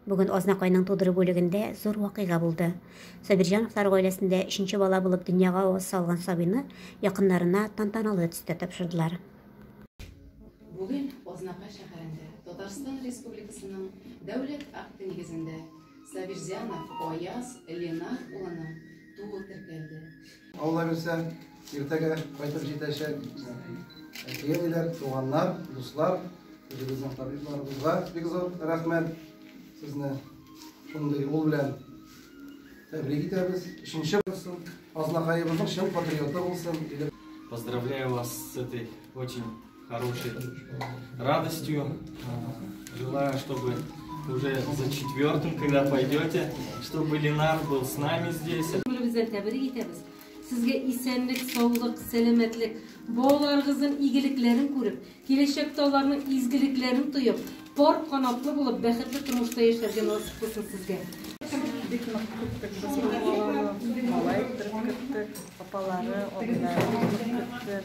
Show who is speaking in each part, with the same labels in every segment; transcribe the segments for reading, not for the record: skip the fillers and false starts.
Speaker 1: Бүген Азнакайның тудыру бүлегендә зур вакыйга булды. Сабирҗановлар гаиләсендә өченче бала булып дөньяга аваз салган сабыйны якыннарына тантаналы төстә тапшырдылар.
Speaker 2: Бүген Азнакай шәһәрендә Татарстан Республикасының Дәүләт акты нигезендә Сабирзянов Аяз Ленар улының тууы теркәлде.
Speaker 3: Алла бирсә, иртәгә кайтып җитәчәк. Әти-әниләр, туганнар, дуслар, үзебезнең табибларыбызга бик зур рәхмәт. Сезне шундый ул белән тәбрик итәбез. Өченче булсын, Азнакаебызның чын патриоты булсын.
Speaker 4: Поздравляю вас с этой очень хорошей радостью. Желаю, чтобы уже за четвертым, когда пойдете, чтобы Ленар был с нами здесь.
Speaker 5: Күңелебездән тәбрик итәбез. Сезгә исәнлек, саулык, сәламәтлек, балаларыгызның игелекләрен күреп, киләчәктә аларның изгелекләрен тоеп, пар канатлы булып, бәхетле тормышта яшәргә насыйп булсын сезгә.
Speaker 6: Бик нык көттек без бу баланы. Малай иттереп көттек, апалары, абыйлары бик нык көтте.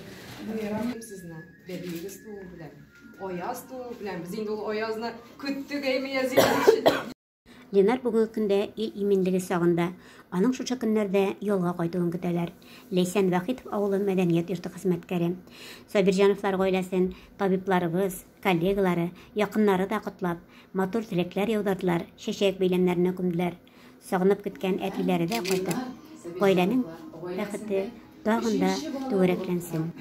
Speaker 2: Сезне бәбиегез туу белән, Аяз туу белән, без инде ул Аязны көттек, әйме, Язилә?
Speaker 1: Ленар бүгенге көндә ил иминлеге сагында. Аның шушы көннәрдә ялга кайтуын көтәләр. Ләйсән Вахитов авылы мәдәният йорты хезмәткәре. Сабирҗановлар гаиләсен табибларыбыз, коллегалары, якыннары да котлап, матур теләкләр яудырдылар, чәчәк бәйләмнәренә күмделәр. Сагынып көткән әтиләре дә кайтып, гаиләнең бәхете тагын да түгәрәкләнсен.